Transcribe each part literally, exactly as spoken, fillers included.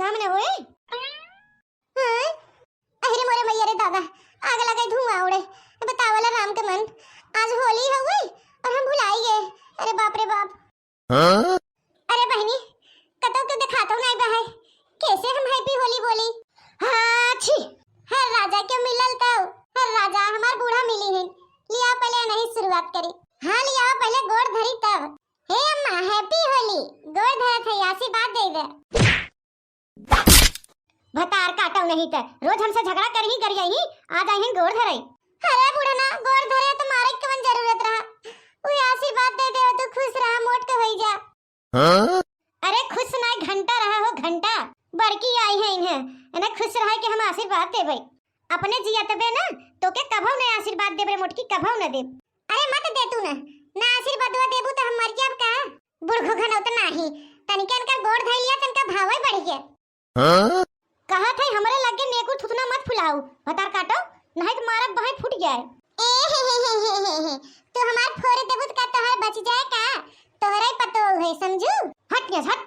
सामने होए। हाँ? अरे मोरे मैया रे दादा, आग लगे धुआं उड़े। बतावला राम के मन, आज होली हउए और हम भुलाई गए। अरे बाप रे बाप। हाँ? अरे बहिनी, कतौ के देखातौ नाई बा है, कैसे हम happy होली बोली? हाँ, छी, हर राजा के मिलल तौ, हर राजा हमार बूढ़ा मिली है। लिया पहले नहीं शुरुआत करी। हाँ, लिया पहले गोड़ धरी तब। हे अम्मा, happy होली, गोड़ धरत है, आशीर्वाद दे दे। भतार काटौ नहीं त रोज हमसे झगड़ा करही गरियही, आ जाइहिन गोड़ धरई। अरे बुढ़ना, गोड़ धरे त मारे के कवन जरूरत रहा? उहे आशीर्वाद दे दे, तू खुश रहा, मोट के होई जा। हाँ? अरे खुश नाई, घंटा रहा हो, घंटा। बड़की आई है इन्हें, इन्हें खुश रहा कि हम आशीर्वाद देबे। अपने जियतबे ना, तोके कभौ नहीं आशीर्वाद देब रे मोटकी, कभौ न देब। अरे मत दे तू ना, ना आशीर्वादवा देबू त हम मर जाब का? बूढ़ घुघनौत नाही, तनिके इनकर गोड़ धइ लिया, तनिका भावे बढ़ गया। हाँ? कहत है हमरे लगे नेकुर थुथुना मत फुलाऊ, भतार काटो, नहीं त मारब बाहें फूट जाए। ए हे हे हे हे हे हे, तू हमार फोरे देबू त का तोहार बच जाए का? तोहरे पतो है, समझू? हट गया, हट।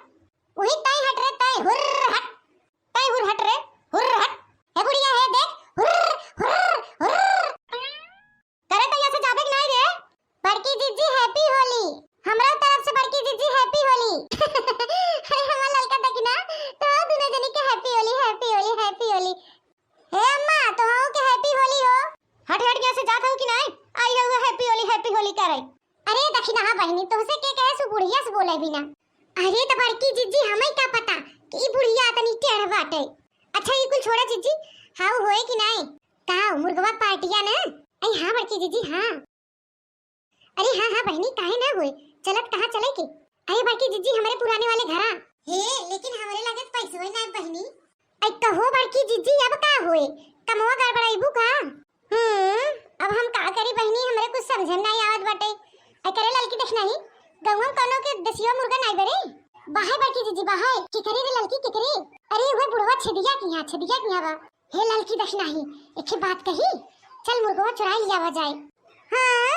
वही तय हट रे, तय, हुर्र हट। तय हुर्र हट रे, हुर्र हट। हे बुढ़िया हे, देख, हुर्र, हुर्र, हुर्र। करे तैया से जाबे कि नाई रे? बड़की जीजी, happy होली। हमरा तरफ से बड़की जीजी, happy होली। अरे हमार ललका देखी ना, तो दुनो जनी के happy होली, happy होली, happy होली। हे अम्मा, तोहू के happy होली हो। हट, हट, यहाँ से जात हऊ कि नाई? आई हऊ happy होली, happy होली करे। अरे दखिनहा बहिनी, तोहसे के कहे सु बुढ़िया से बोले बिना? अरे त बड़की जीजी, हमें का पता कि ई बुढ़िया तनी टेढ़ बाटे। अच्छा, ई कुल छोड़ा जीजी, हाउ होए कि नाई? का मुर्गवा पार्टिया ना? अरे हाँ बड़की जीजी, हाँ। अरे हाँ, हाँ बहिनी, काहे ना होए? चलत कहाँ चले के? अरे बड़की जीजी, हमरे पुराने वाले घरा। हे, लेकिन हमरे लगे पैसवे ना बहिनी। अरे कहो बड़की जीजी, अब का होए? कमवा गड़बड़ाइबू का? हम्म, अब हम का करी बहिनी, हमरे कुछ समझे में नाई आवत बाटे। अरे करे ललकी दखिनही, गौवा में कौनो के देसिया मुर्गा नाई बरे? बाहे बड़की जीजी, बाहे। केकरे रे ललकी, केकरे? अरे उहे बुढ़वा छेदिया की यहाँ, छेदिया की यहाँ बा। हे ललकी दखिनही, एक बात कही, चल मुर्गवा चुराई लियावा जाए। हाँ,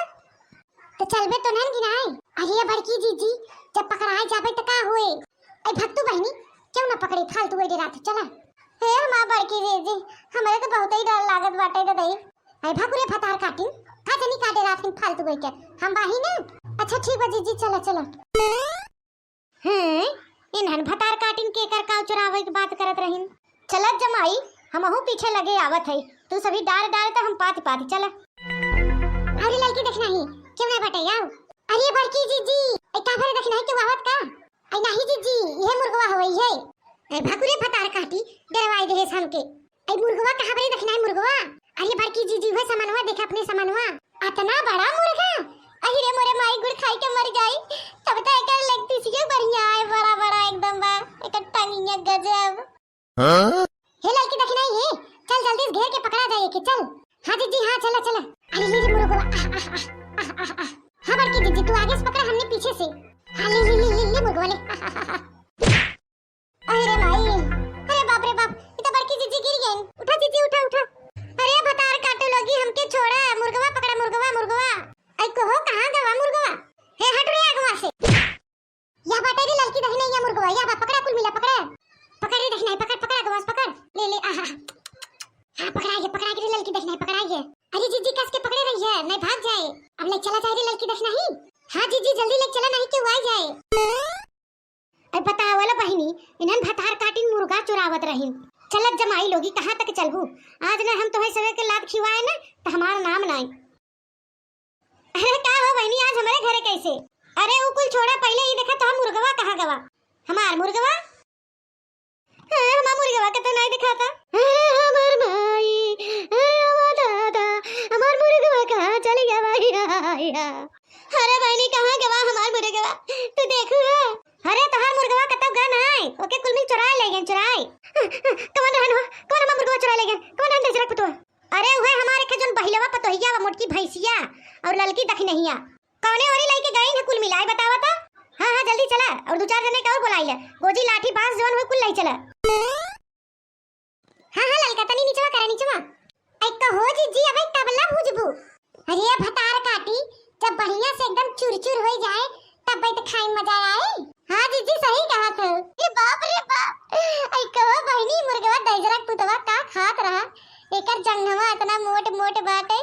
तो चलबे तो नहीं गिनाए। अरे बड़की जीजी, जब पकड़ाए जाबे तो का होए? ऐ भक्तू बहिनी, क्यों ना पकड़े, फालतू बैठे रात, चला। हे हमार बड़की जीजी, हमरे तो बहुत ही डर लागत बाटे ददई। ऐ भागुरे भतार काटिन, का जनी का डरात हिन फालतू बैठे, हम बाही ना। अच्छा ठीक बा जीजी, चला, चला। हैं, इन्हन भतार काटिन केकर काव चुरावे के बात करत रहिन। चलत जमाई, हमहू पीछे लगे आवत है। तू सभी डार डार त हम पात पात चला। अरे ललकी दखिनही, क्यों ना बटे आओ? अरे बड़की जीजी, ए का भरे दखिनही क्यों आवत का? आई नाही जीजी, ये मुर्गवा हवई है। ए भागुरे भतार काटी, डरवाई देहेस हमके। आई मुर्गवा कहाँ बड़ी दखिनही मुर्गवा? अरे बड़की जीजी, वह समनवा देख अपने समनवा। अतना बड़ा मुर्गा? अहि रे मोरे माई, गुड़ खाई के मर जाई। तब तो एकर leg piece ये बढ़िया है, बड़ा बड़ा एकदम बा। एकर टंगिया गजब। हाँ? हे ललकी दखिनही हे, चल जल्दी से घेर के पकड़ा जाए के, चल। हाँ जीजी, हाँ, चला, चला। अरे ले रे मुर्गवा, आह, आह, आह। हाँ बड़की जीजी, तू आगे से पकड़ा, हमने पीछे से। हाँ ले, ले, ले, ले, ले मुर्गवा ले। आह, आह, आह। अरे माई, अरे बाप रे बाप, ई तो बड़की जीजी गिर गईन। उठा जीजी, उठा, उठा। अरे भतार काटू लोगी, हमके छोड़ा, मुर्गवा पकड़ा, मुर्गवा, मुर्गवा। आई कहो, कहाँ गवा मुर्गवा? हे हट रे अगवा से। या बाटे रे ललकी दखिनही, या मुर्गवा, या बा, पकड़ा कुल मिला, पकड़ा। पकड़ रे दखिनही, पकड़, पकड़ अगवा से, पकड़। ले, ले, आहा। हाँ, पकड़ा गया, पकड़ा गया रे ललकी दखिनही, पकड़ा गया। अरे जीजी, कस के पकड़े रहिया, नहीं भाग जाए। अब ले चला जाए रे ललकी दखिनही। हाँ जीजी, जल्दी ले चला, नहीं केहू आ जाए। अरे बतावला बहिनी, इन्हन भतार काटिन मुर्गा चुरावत रहिन। चलत जमाई लोगी, कहाँ तक चलबू? आज ना हम तोहे सवेर के लात खिवाए ना, त हमार नाम नाई। अरे का हो बहिनी, आज हमरे घरे कैसे? अरे उ कुल छोड़ा, पहिले ई देखा तोहार मुर्गवा कहाँ गवा? हमार मुर्गवा? हाँ, हमार मुर्गवा के तो नाई दिखाता। अरे हमार माई, अरे हमार दादा, हमार मुर्गवा कहाँ चली गवा? या, या। अरे बहिनी, कहाँ गवा हमार मुर्गवा? तू देखू है? अरे तोहार मुर्गवा कतौ गा नाई, ओके कुल मिल चुराए ले गए, चुराए। कवन रहन हो? कवन हमार मुर्गवा चुराए ले गए? कवन रहन दे जरा कुतुआ? अरे उहे हमार एक जौन बहिलवा पतोहिया बा, मोटकी भैंसिया और ललकी दखिनहिया। कौने ओरी लइके गईन है कुल मिलाई बतावा तो? हाँ, हाँ, जल्दी चला और दू चार जने के और बोलाई ले। गोजी लाठी बांस जौन हुए कुल लई चला। हाँ, हाँ, ललका तनी निचवा करा, निचवा। ऐ कहो जीजी, अबे तबला भूजबू। अरे भतार काटी, जब बढ़िया से एकदम चुरचुर होई जाए, तब तो खाई मजा आए। हाँ जीजी, सही कहत है। ए बाप रे बाप, आई कहो बहिनी, मुर्गवा दहिजरा के पुतवा का खात रहा, एकर जंघवा इतना मोट मोट बाटे।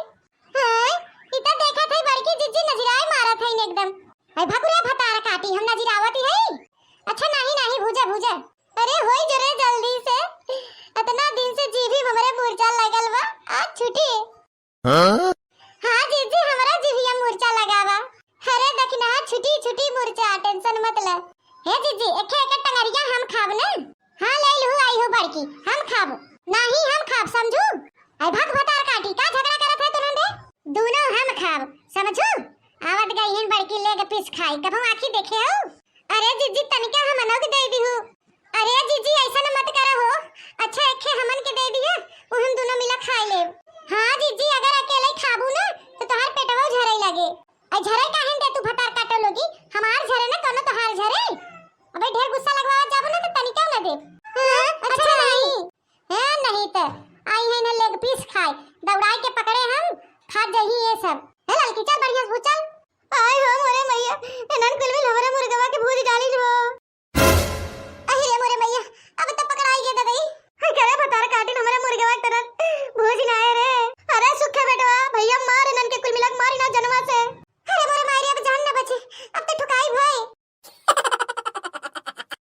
हाँ, ई त देखत है बड़की जीजी नजराए मारत है एकदम। आई भकुरा भतार काटी, हम नजरावत ही है। अच्छा नाही नाही, भूजा भूजा। अरे होई जो रे जल्दी से, इतना दिन से जीभी हमरे मुरचा लगल बा, आज छुटी। हाँ? हाँ जीजी, हमरा जिभिया मुरचा लगावा। अरे दखिनहा छुटी छुटी मुरचा, tension मत ले। हे जीजी, एके एके टंगरिया हम खाब न। हाँ ले लहू आई हो बड़की, हम खाब। नाही हम खाब, समझू? आई भक भतार काटी, का झगड़ा करत है तुरंत रे? दोनों हम खाब, समझू? आवत गई हिन बड़की leg piece खाई, कभू आँखी देखे हो? अरे जीजी, तनिका हमनों के दे दिहू। अरे जीजी, ऐसा न मत करा हो। अच्छा, एके हमन के दे दिया, वो हम दोनों मिला खाए लेब। हाँ जीजी, अगर अकेले खाबू ना, तो तोहार पेटवा झरे लगे। आई झरे काहे दे तू भतार काटो लोगी? हमार झरे ना, कोनो तोहार झरे। अबे ढेर गुस्सा लगवावा जाबू ना, तो तनिका न दे। हाँ, अच्छा नहीं। हाँ, नहीं तो आई है ना leg piece खाए, दौड़ाई के पकड़े हम, खा जाही ये सब। हे ललकी, चल बढ़िया से चल। आय हो मोरे मैया, इन्हन कुल